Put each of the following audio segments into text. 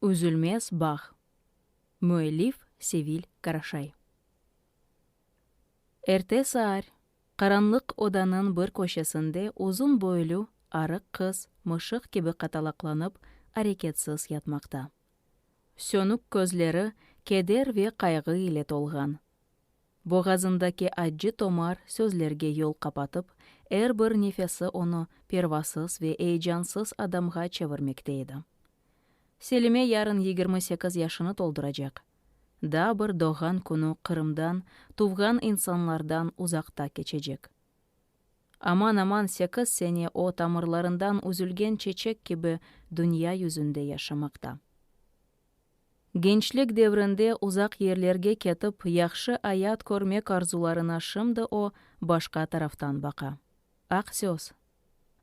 Üzülmez bağ. Müellif, Sevil Karaşay. Erte saar, qaranlıq odanıñ bir köşesinde uzun boylu, arıq qız mışıq kibi qatalaqlanıp, areketsiz yatmaqta. Sönük közleri keder ve qayğı ile tolğan. Boğazındaki accı tomar sözlerge yol qapatıp, er bir nefesi onı pervasız ve eyecansız adamğa çevirmekte edi. Selime yarın 28 yaşını tolduracaq. Daa bir doğğan künü Qırımdan, tuvğan insanlardan uzaqta keçecek. Aman-aman sekiz sene o, tamırlarından üzülgen çeçek kibi, dünya yüzünde yaşamaqta. Gençlik devrinde uzaq yerlerge ketip, yahşı ayat körmek arzularına şimdi o, başqa taraftan baqa. Aq söz,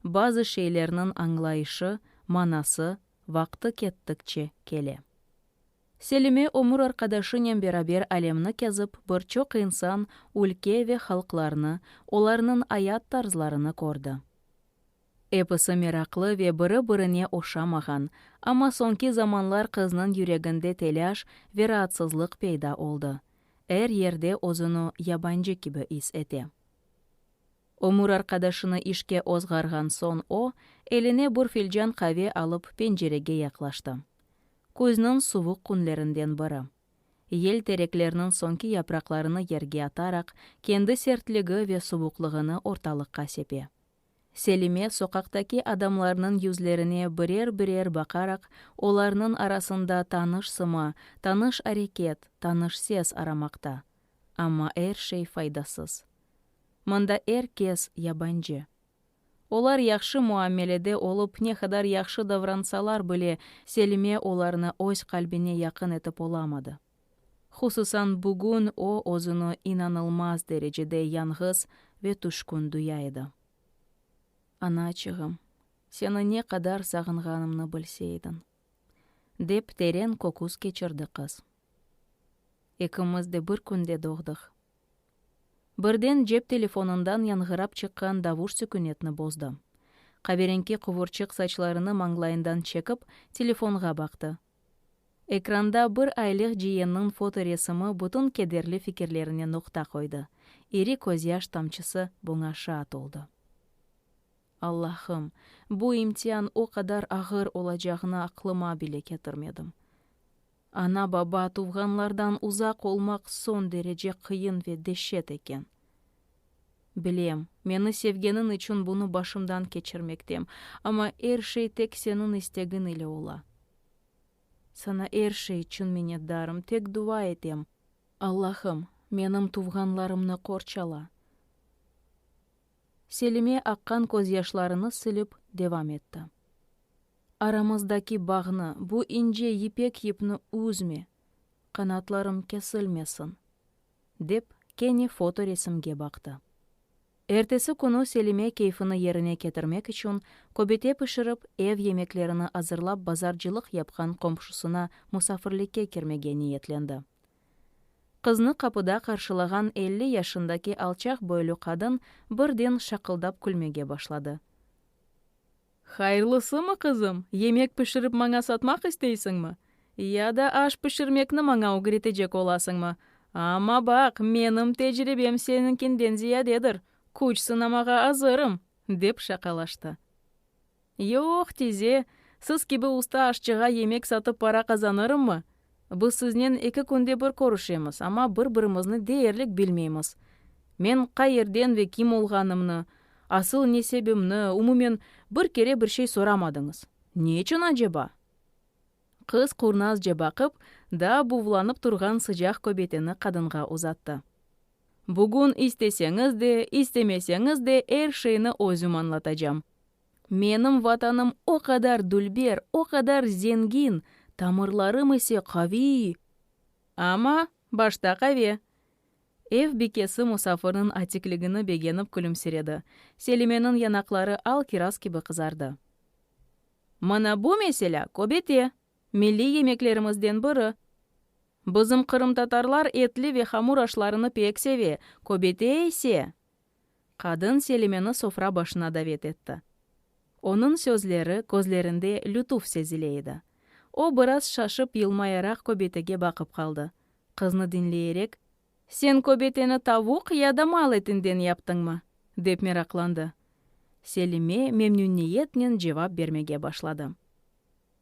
bazı şeylerniñ añlayışı, manası vaqtı kettikçe kele. Selime ömür arqadaşınen beraber alemni kezip, bir çoq insan, ülke ve halqlarnı, olarnıñ ayat tarzlarını kördi. Episi meraqlı ve biri-birine oşamağan, amma soñki zamanlar qıznıñ yüreginde telâş ve raatsızlıq peyda oldı, er yerde özüni yabancı kibi is ete. Ömür arqadaşını işke ozğarğan soñ o, eline bir filcan qave alıp, pencerege yaqlaştı. Küzniñ suvuq künlerinden biri. Yel tereklerniñ soñki yapraqlarını yerge ataraq, kendi sertligi ve suvuqlığını ortalıqqa sepe. Selime soqaqtaki adamlarnıñ yüzlerine birer-birer baqaraq, olarnıñ arasında tanış sıma, tanış areket, tanış ses aramaqta, amma er şey faydasız. Mında er kes yabancı. Olar yahşı muamelede olıp, ne qadar yahşı davransalar bile, Selime olarnı öz qalbine yaqın etip olamadı. Hususan bugün o, özüni inanılmaz derecede yañğız ve tüşkün duya edi. Anaçığım, seni ne qadar sağınğanımnı bilseydiñ, dep teren köküs keçirdi qız. Ekimiz de bir künde doğdıq. Birden cep telefonından yañğırap çıqqan davuş sükünetni bozdı. Qaverenki quvurçıq saçlarını mañlayından çekip, telefonğa baqtı. Ekranda bir aylıq ciyenniñ fotoresimi bütün kederli fikirlerine noqta qoydı. İri közyaş tamçısı buña şaat oldı. Allahım, bu imtian o qadar ağır olacağını aqlıma bile ketirmedim. Ana-baba, tuvğanlardan uzaq olmaq soñ derece qıyın ve deşet eken. Bilem, meni sevgeniñ içün bunı başımdan keçirmektem, amma er şey tek seniñ istegiñ ile ola. Saña er şey içün minnetdarım, tek dua etem, Allahım, menim tuvğanlarımnı qorçala. Selime aqqan közyaşlarını silip, devam etti. Aramızdaki bağnı, bu ince yipek yipni üzme, qanatlarım kesilmesin, dep, kene fotoresimge baqtı. Ertesi künü Selime keyfini yerine ketirmek içün, köbete pişirip, ev yemeklerini azırlap bazarcılıq yapqan qomşusına musafirlikke kirmege niyetlendi. Qıznı qapıda qarşılağan 50 yaşındaki alçaq boylu qadın birden şaqıldap külmege başladı. Hayırlısımı, qızım, yemek pişirip maña satmaq isteysiñmi? Ya da aş pişirmekni maña ögretecek olasıñmı? Amma baq, menim tecribem seniñkinden ziyadedir, küç sınamağa azırım, dep şaqalaştı. Yoq, tize, siz kibi usta aşçığa yemek satıp para qazanırımmı? Biz siznen eki künde bir körüşemiz, amma bir-birimizni deyerlik bilmeymiz. Men qayerden ve kim olğanımnı, asıl-nesebimni, umumen, bir kere bir şey soramadıñız. Ne içün aceba? Qız qurnazca baqıp, daa buvlanıp turğan sıcaq köbeteni qadınğa uzattı. Bugün isteseñiz de, istemeseñiz de, er şeyni özüm añlatacağım. Menim Vatanım o qadar dülber, o qadar zengin, tamırlarım ise qaviy. Amma başta qave. Ev bikesi musafirniñ atikligini begenip külümsiredi. Selimeniñ yanaqları al kiraz kibi qızardı. Mına bu, meselâ, köbete, milliy yemeklerimizden biri. Bizim qırımtatarlar etli ve hamur aşlarını pek seve, köbete ise. Qadın Selimeni sofra başına davet etti. Onıñ sözleri, közlerinde lütuf sezile edi. O biraz şaşıp, yılmayaraq köbetege baqıp qaldı, qıznı diñleyerek: Sen köbeteni tavuq ya da mal etinden yaptıñmı, dep meraqlandı. Selime memnüniyetnen cevap bermege başladı.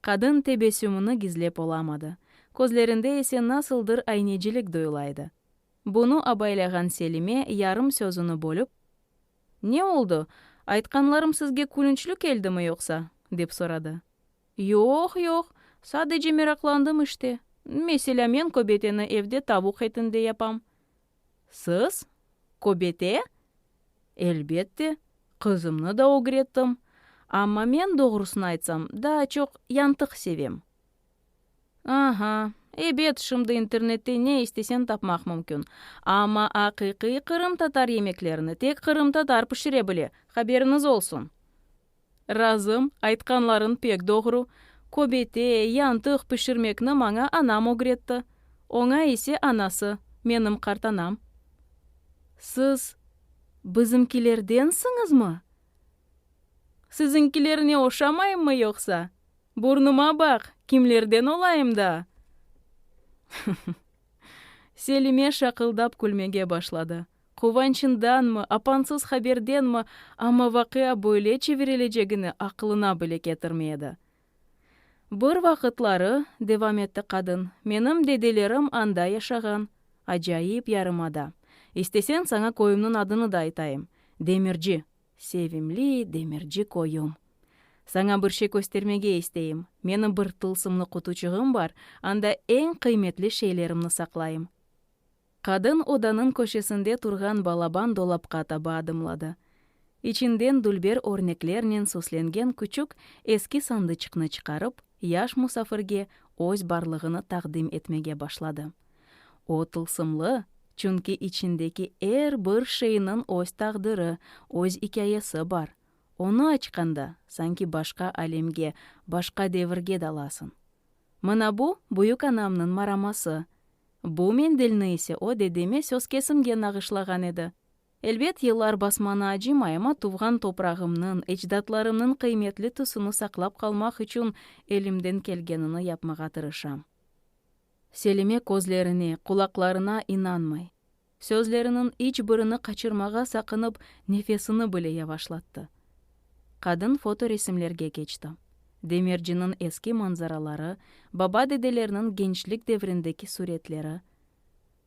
Qadın tebessümini gizlep olamadı, közlerinde ise nasıldır aynecilik duyula edi. Bunı abaylağan Selime yarım sözüni bölip: Ne oldı, aytqanlarım sizge külünçli keldimi yoqsa, dep soradı. Yoq, yoq, sadece meraqlandım işte, meselâ, men köbeteni evde tavuq etinde yapam. Siz? Köbete? Elbette, qızımnı da ögrettim, amma men, doğrusını aytsam, daa çoq yantıq sevem. Aha, ebet, şimdi internette ne isteseñ tapmaq mümkün, amma aqiqiy qırımtatar yemeklerini tek qırımtatar pişire bile, haberiñiz olsun. Razım, aytqanlarıñ pek doğru. Köbete, yantıq pişirmekni maña anam ögretti, oña ise anası, menim qartanam. Siz bizimkilerdensiñizmi? Siziñkilerine oşamayımmı yoqsa? Burnuma baq, kimlerden olayım daa? Selime şaqıldap külmege başladı. Quvançındanmı, apansız haberdenmi, amma vaqia böyle çevirilecegini aqlına bile ketirmey edi. Bir vaqıtları, devam etti qadın, menim dedelerim anda yaşağan. Acayip yarımada. İsteseñ, saña köyümniñ adını da aytayım, Demirci, sevimli Demirci köyüm. Saña bir şey köstermege isteyim. Menim bir tılsımlı qutuçığım bar, anda eñ qıymetli şeylerimni saqlayım. Qadın odanıñ köşesinde turğan balaban dolapqa taba adımladı. İçinden dülber örneklernen süslengen küçük eski sandıçıqnı çıqarıp, yaş musafirge öz barlığını taqdim etmege başladı. O tılsımlı, çünki içindeki er bir şeyniñ öz taqdiri, öz ikâyesi bar. Onı açqanda, sanki başqa alemge, başqa devirge dalasıñ. Mına bu, büyük anamnıñ maraması. Bu mendilni ise o dedeme söz kesimge nağışlağan edi. Elbet, yıllar basmanı acımay, amma tuvğan toprağımnıñ, ecdatlarımnıñ qıymetli tüsüni saqlap qalmaq içün elimden kelgenini yapmağa tırışam. Selime közlerine, qulaqlarına inanmay, sözleriniñ iç birini qaçırmağa saqınıp, nefesini bile yavaşlattı. Qadın fotoresimlerge keçti. Demirciniñ eski manzaraları, baba-dedelerniñ gençlik devrindeki süretleri.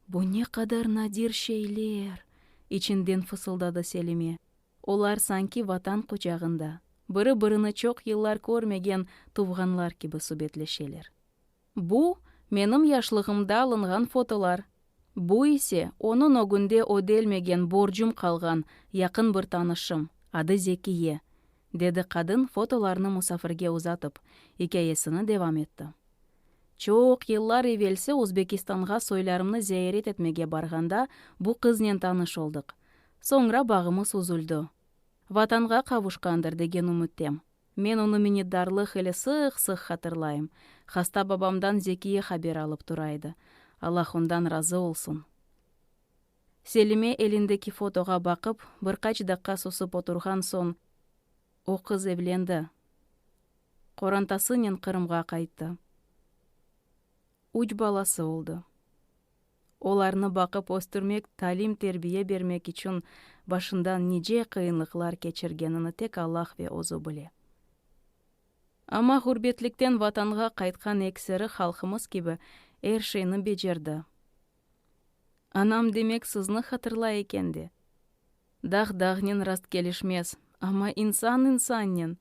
Bu ne qadar nadir şeyler, içinden fısıldadı Selime. Olar sanki Vatan quçağında, biri-birini çoq yıllar körmegen tuvğanlar kibi subetleşeler. Bu, menim yaşlığımda alınğan fotolar, bu ise, onıñ ögünde ödelmegen borcum qalğan yaqın bir tanışım, adı Zekiye, dedi qadın fotolarnı musafirge uzatıp, ikâyesini devam etti. Çoq yıllar evelsi Özbekistanğa soylarımnı ziyaret etmege barğanda bu qıznen tanış oldıq. Soñra bağımız üzüldi. Vatanğa qavuşqandır, degen ümüttem. Men onı minnetdarlıq ile sıq-sıq hatırlayım. Hasta babamdan Zekiye haber alıp tura edi. Allah ondan razı olsun. Selime elindeki fotoğa baqıp, bir qaç daqqa susıp oturğan soñ, O qız evlendi, qorantasınen Qırımğa qayttı. Üç balası oldı. Olarnı baqıp östürmek, talim-terbiye bermek içün başından nice qıyınlıqlar keçirgenini tek Allah ve özü bile. Amma ğurbetlikten Vatanğa qaytqan ekseri halqımız kibi er şeyni becerdi. Anam, demek, sizni hatırlay eken de. Dağ dağnen rastkelişmez, amma insan insannen.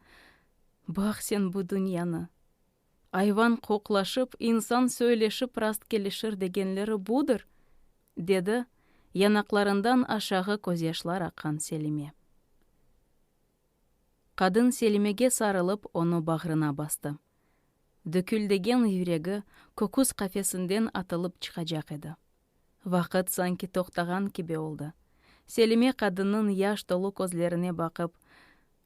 Baq sen bu dünyanı. Ayvan qoqlaşıp, insan söyleşip rastkelişir degenleri budır, dedi, yanaqlarından aşağı közyaşlar aqqan Selime. Qadın Selimege sarılıp, onı bağrına bastı. Düküldegen yüregi köküs qafesinden atılıp çıqacaq edi. Vaqıt sanki toqtağan kibi oldı. Selime qadınnıñ yaş tolu közlerine baqıp,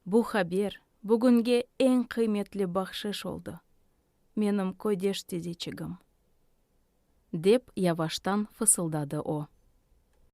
Bu haber bugünge eñ qıymetli bahşış oldı, menim köydeş tizeçigim, dep yavaştan fısıldadı o.